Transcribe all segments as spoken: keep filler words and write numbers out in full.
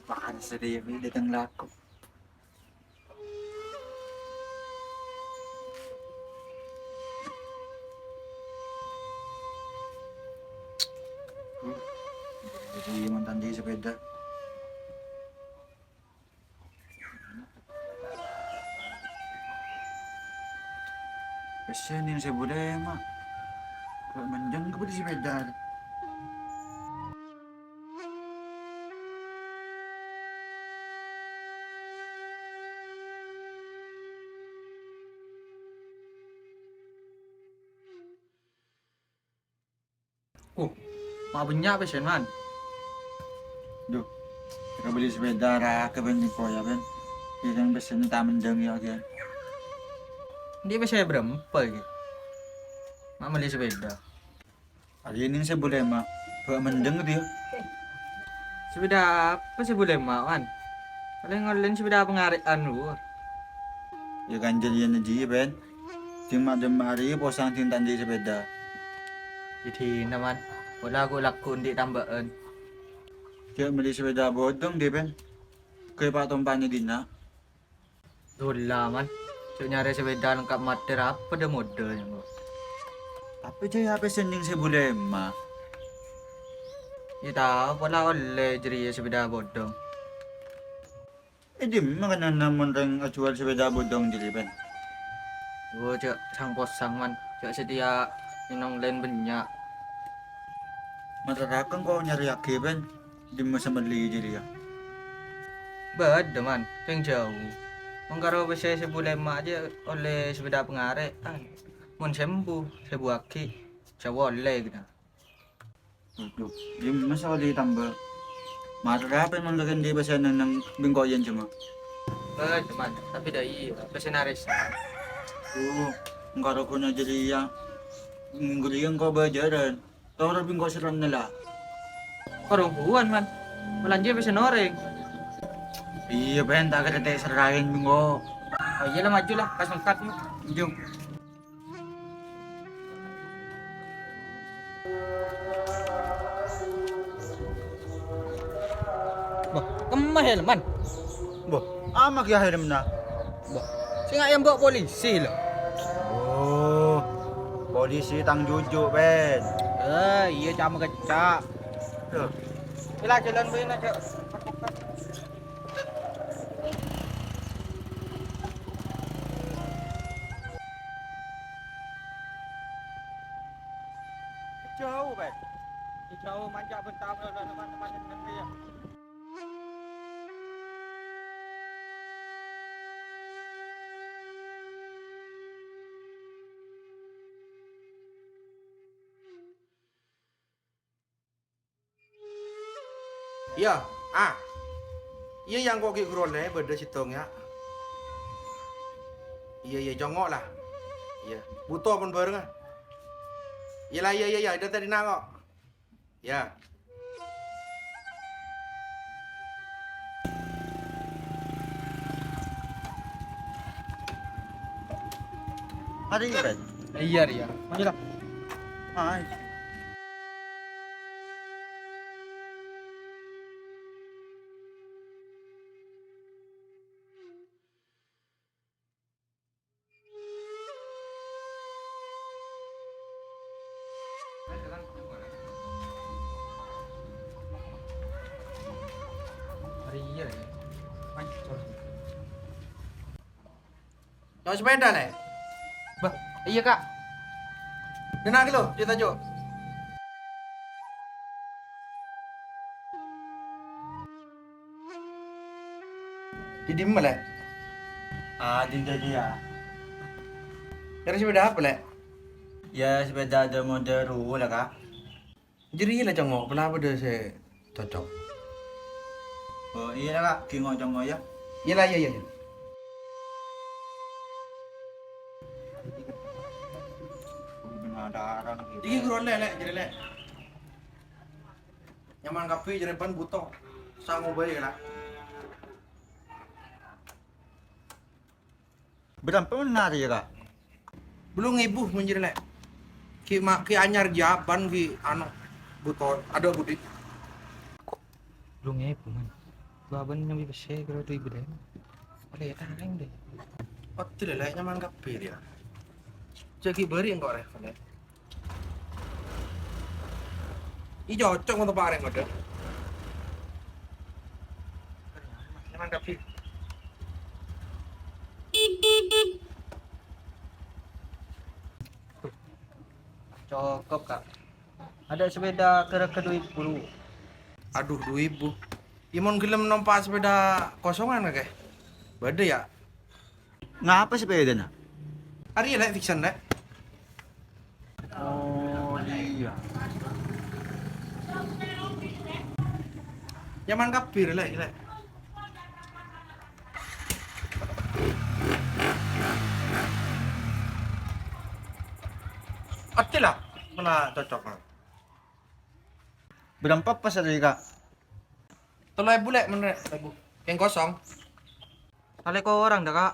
Pantes dhâddhi ḍâteng lako. Jadi mantan di sepeda. Pèssè nèng sèbu lèma'. Kok mendeng ka beli sepeda. Uh, ma' bânnya' pèssèna, Man. Ḍu, ka beli sepeda ra ka bengko ya, Ben. Iyâ, kan pèssèna ta' mendeng ya, Gen. Andi' pèssè bârâmpa, Gen? Ma' mellè sepeda. Arèya nèng sèbu lèma', bâ' mendeng gitu ya. Sepeda apa sèbu lèma', Man? Palèng ollèna sepeda pangarè'an, Bu. Ya, ganjel iyâ nèng jiyâ, Ben. Dimma-dimma arèya posang ḍing ta' andi' sepeda. Jhâdhina, Man, pola ghu-lagghu andi' tambâ'ân. Jhâ' mellè sepeda bodong, ḍi, Ben. Ghâ' pa-tompa'na ḍinna'. Ḍulla, Man. Jhâ' nyarè sepeda lengkap matèr apa ḍâ-moḍâ, ya, Bu. Tapè jhâ' ya pèssè nèng sèbu lèma'. Ya, tao, pola ollè jârèya sepeda bodong. È ḍimma kanana mon rèng ajhuwâl sepeda bodong jârèya, Ben? Oh, jhâ' sang-posang, Man. Jhâ' satèya nèng onlèn bânnya'. Materraghi engko' nyarèyaghi, Ben. Ḍimma sè mellè jârèya? Bâḍâ, Man. Kèng jhâu. Mon karo pèssè sèbu lèma' jhâ' ollè sepeda pangarè'an. Mon sèbu, sèbuwâghi. Jhâu ollè, ghi. Ḍu, ḍimma sè ollè tamba? Mator apa mon kakè andi' pèssè neng, neng bengko iyâ, Jema? Eh, teman, tapi ḍâ' iyâ, pèssè narès. Oh, engko' roko'na jârèya. Minggu rèya engko' bâjârân. Toro' bengko serrana la. Korongguwan, Man. Malanja pèssè norèng. Iyâ, Ben, ta' kèra ta' èserraè bengko. Oh, iyâ la, maju la, pas mengkat, yuk. Jung. Bâh, kemma hèlman? Bâh, ama kèya hèlmanna? Bâh, sènga' èyambâ' polisi, lho. Oh, polisi tang juju', Ben. Eh, iyâ, ca' makèca'. Loh. Ella, jhâlân bâ'na, Cak. Jhâu, Pak. Jhâu, manca' bentang, teman-teman, ya. Iyâ, ah. Iyâ, yâ, engko' ghi' ghuru ollè bâḍâ sèttong, yâ. Iyâ, iyâ, congngo' la. Iyâ, bhuto pon bhârângnga. Iyâ la, iyâ, iyâ, iyâ, ḍâteng ḍinna' engko'. Iyâ. Arèya, Pet? Iyâ, rèya. Maju, la. Ayo. Arèya, yâ. Ancor. Nyo'on sepeda, Lè'? Bâh, iyâ, Ka'. Kènè' ghi' lo, cè' tajo'. È ḍimma, Lè'? Ah, ḍinna' jârèya. Kèra sepeda apa, Lè'? Yâ, sepeda ḍâ-moḍâ rowa la, Ka'. Jârèya la congngo', ponapa ḍâ' sè cocok? Oh, iyâ la, Ka', ghi' ngo' congngo', yâ. Iyâ la, iyâ, iyâ, iyâ. Iki ghuru ollè, Lè', jârèya, Lè'. Nyaman kabbhi, jârèya bân bhuto. Sango bhâi, Lè'. Bârâmpa mon arèya, Ka'? Bâllung èbu mon jârèya, Lè'. Ghi' ma-, ghi' anyar jhâ' bân ghi' ano, bhuto, aḍâ' budi. Bâllung èbu, Man. Bâbâna nyambi pèssè kèra du èbu lèma. Ollè, ta' aèng deh. Oddhâ lè, Lè', nyaman kabbhi rèya. Jhâ' ghi' bâri' engko' rè, Lè'. Iyâ, cocok mon teppa' rèng kodhu. Nyaman kabbhi. Cokop, Kak. Adâ' sepèda kèra-kèra du èbu. Adhu, du èbu. Iyâ, mon ghellem nompa' sepèda kosongan kakè? Bâdâ, yâ? Ngapa sepèdana? Arèya, Lè', fiction, Lè'. Oh, iyâ. Nyaman kabbhi, Lè', Lè'. Oddhâ la, mala cocok. Bârâmpa pas tadi, Kak? Tello èbu, Lè', mon tello èbu. Kèng kosong. Salè korang dâ', Kak.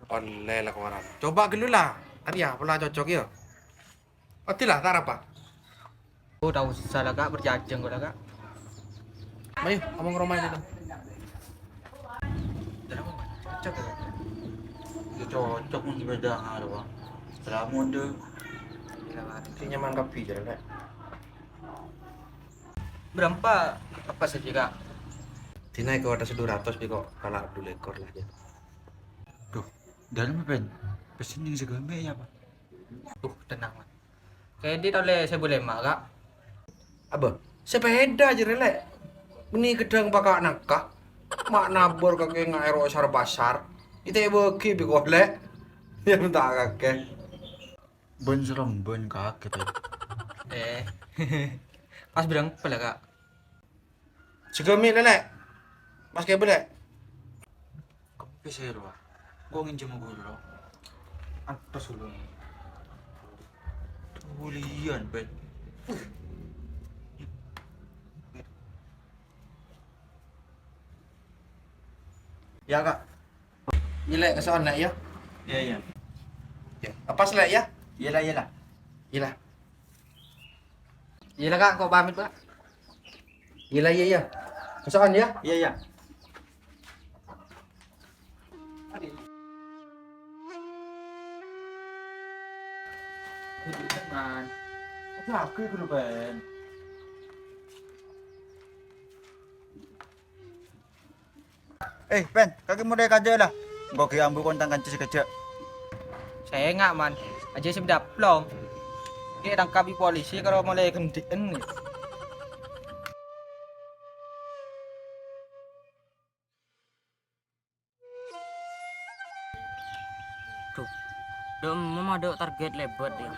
Ollè la korang. Coba ghâllu la. Arèya, pola cocok, yâ. Oddhâ la, ta' arapa? Oh, ta' osa la, Kak. Parcajâ engko' la, Kak. Mayu, omong ka roma aja, Dam. Cocok, yâ, Kak? Yâ, cocok, mon sepèda ngarep, Bang. Selamat, deh. Sè nyaman kabbhi, jârèya, Lè'. Bârâmpa pas tadi, Kak? Dinah èko atas dua ratus, bi' ko' kala' du lèkor la, jâ. Duh, dâlem, Pen. Pesen yang segame ya, Pak? Duh, tenang, Man. Kèdit ollè sèbu lèma', Kak. Abâ, sepèda jârèya, Lè'. Bânnè ghâddhâng paka' nangka. Ma' nabur kakè nga' èro sar-pasar. Ètè bâgi bi' ko', Lè'. Yâ, menta kakè. Bân serem, bân kakè, Pen. Eh. Pas bârâmpa la, Kak? Segame, Lè'. Pas kèbâ, Lè'. Kempes aja, Rowa. Gua nginjem guru, Ro. Antos ulun. Bulian, Pen. Uh. Ya, Kak. Iyâ, Lè', kaso'on, Lè', yâ. Iyâ, iyâ. Yâ, pas, Lè', yâ. Iyâ la, iyâ la. Iyâ la. Iyâ la, Kak, ko' pamit, Kak. Iyâ la, iyâ, iyâ. Kaso'on, yâ. Iyâ, iyâ. Man. Aduh, aku guru, Pen. Eh, Pen, kakè molaè kajâ la. Engko' ghi' ambu kontang kanca sè kajâ'. Sènga', Man. Ajâ sè bâdâ plong. Ghi' tangkap bi' polisi karo molaè ghândi'en. Duh. Dâ' emma dâ' target lèbât, yâ.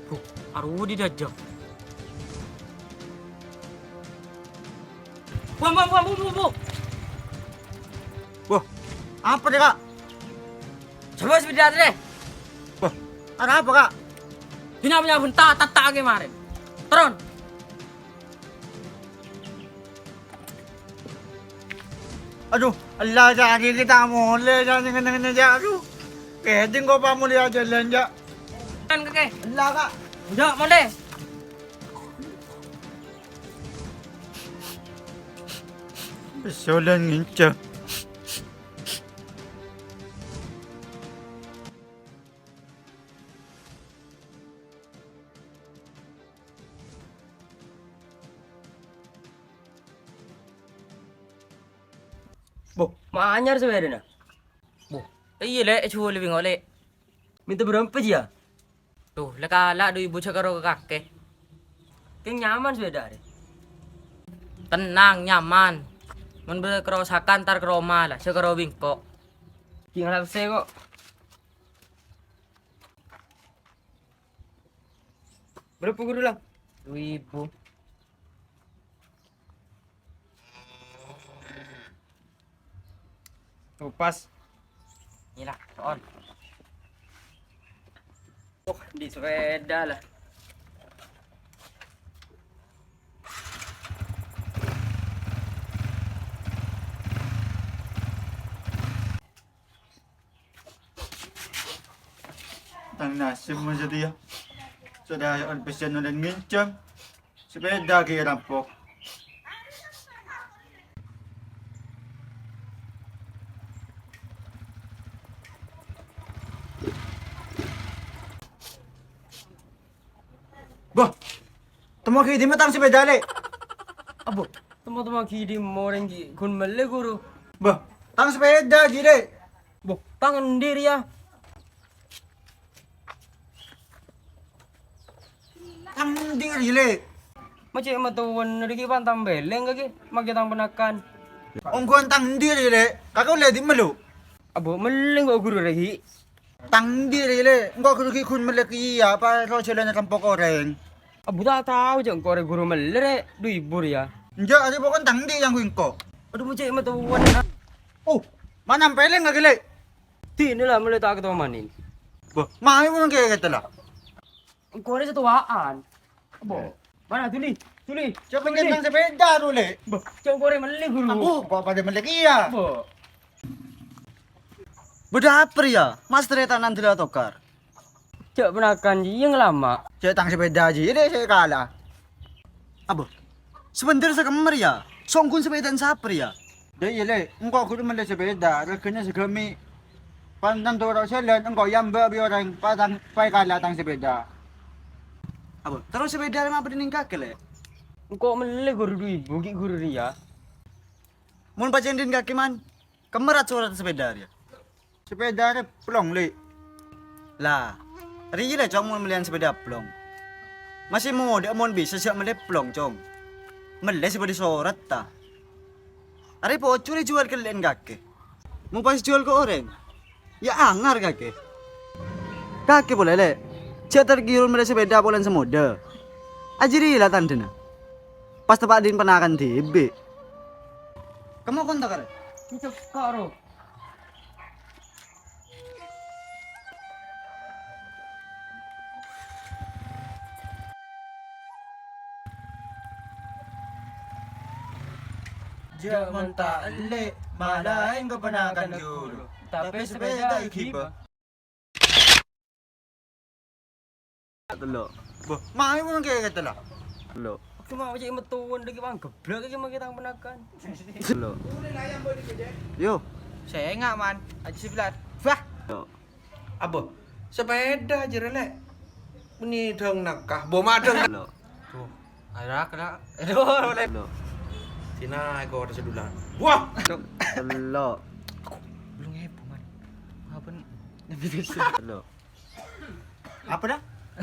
Huh, arowa dâjâ. Wah, wah, wah, wah, wah, wah. Wah, apa deh, Kak? Coba sepeda deh. Wah, ada apa, Kak? Bina punya bentar, tak tak kemarin. Turun. Adhu, ella, jâ', ghi' ta' molè, jâ', neng-neng, jâ', adhu. Kèding ko' pamolèya jhâlân, jâ'. Kan kakè? Ella, Kak. Jâ', molè. Besolan nginca. Bo, ma anyar sapèdana? Bo, iyâ, Lè', èjhuwâl bi' engko', Lè'. Mènta bârâmpa, jiyâ? Duh, la kala' du èbu jâ' karo kakè. Kèng nyaman sapèda arè. Tenang, nyaman. Mon bâdâ karosakan, entar ka roma la, jâ' karo bi' engko'. Kèng lapsè kok. Bârâmpa ghuru, Lang? Du èbu. Tuh, pas. Iyâ la, so'on. Wah, di sepeda la. Tang nasib masih dia. Sè dâ' pèssèna nolèn ngènjhâm, sepèda ghi' èrampok. Bâh, temmo ghi' dimma tang sepèda, Lè'? Abbo, temmo-temmo ghi' dimma orèng ghi' ghun mellè, Ghuru. Bâh, tang sepèda, ghi', Lè'. Bâh, tang endi rèya? Tang endi rèya, Lè'? Ma' cè' matowan rèya ghi' pan tang belleng kakè, makè tang ponakan. Ongghuwân tang endi rèya, Lè'? Kakè ollè dimma, Lo? Abbo, mellè engko' Ghuru rèya ghi'. Tang endi rèya, Lè'? Engko' Ghuru ghi' ghun mellè kèya, apa ro jhâlân èrampok orèng? Abbo, ta' tao jâ' engko' rèya Ghuru mellè rèya, du ibu rèya. Enjâ', arè pokon tang endi yang ghun engko'. Adhu, ma' cè' matowan. Oh, ma' nyampèlèn kakè, Lè'? Dinah la mellè ta' kètomanin. Bâh, mayu mon kèya kèta la. Engko' rèya sè towa'an. Abbo. Mana, Duli? Duli. Coba Duli. Ngendang sepeda dulu, Lè'. Bâh, cong korè mellè, Ghuru. Aku kok padâ mellè kèya. Bâh. Bâdâ apa rèya? Mas tarètan andela tokar. Jâ' ponakan jiyâ ngalama. Jâ' tang sepeda jiyâ dâ' sè kala. Abbo, sabhendher sakemma rèya? Songghun sepedana sapa rèya? Dâ' iyâ, Lè', engko' kodhu mellè sepeda, règhâna sagâmè'. Pan tanto ro' jhâlân, engko' èambâ' bi' orèng, pa tang, pa èkala tang sepeda. Abbo, terros sepeda rèya ma' bâdâ neng kakè, Lè'? Engko' mellè, Ghuru, du ibu ghi' Ghuru rèya. Mon pajhât neng kakè, Man, kemma rat-sorat sepeda rèya? Sepeda rè plong, Lè'. La, rèya la, Cong, mon mellèyan sepeda plong. Masih modâ mon bisa jâ' mellè plong, Cong. Mellè sè bâdâ soratta. Arè pocor èjhuwâl ghellè'en kakè. Mon pas èjhuwâl ka orèng, ya angar kakè. Kakè polè, Lè'. Jâ' tergiur mellè sepeda polana sè modâ. Ajâriyâ la tandhâna. Pas teppa' dhin ponakan dhibi'. Kemma kontak, Rè? Cekka', Ro. Jâ' mon ta' ellè', malaèn ka ponakan ghuru. Tapè sepeda èghibâ. Tello'. Bâh, mayu mon kèya tello'. Tello'. Coma cè' matowan dâggi' panggeblak iki makè tang ponakan. Tello'. Yo. Sènga', Man. Aji sebelas. Wah. Tello'. Abbo, sepeda jârèya, Lè'. Meni dâng naka. Bo madâng. Tello'. Tuh, arak, arak. Aduh, Lè'. Tello'. Sina, eko ada sedulan. Wah. Tello'. Belum heboh, Man. Apa nih? Tello'. Apa dah?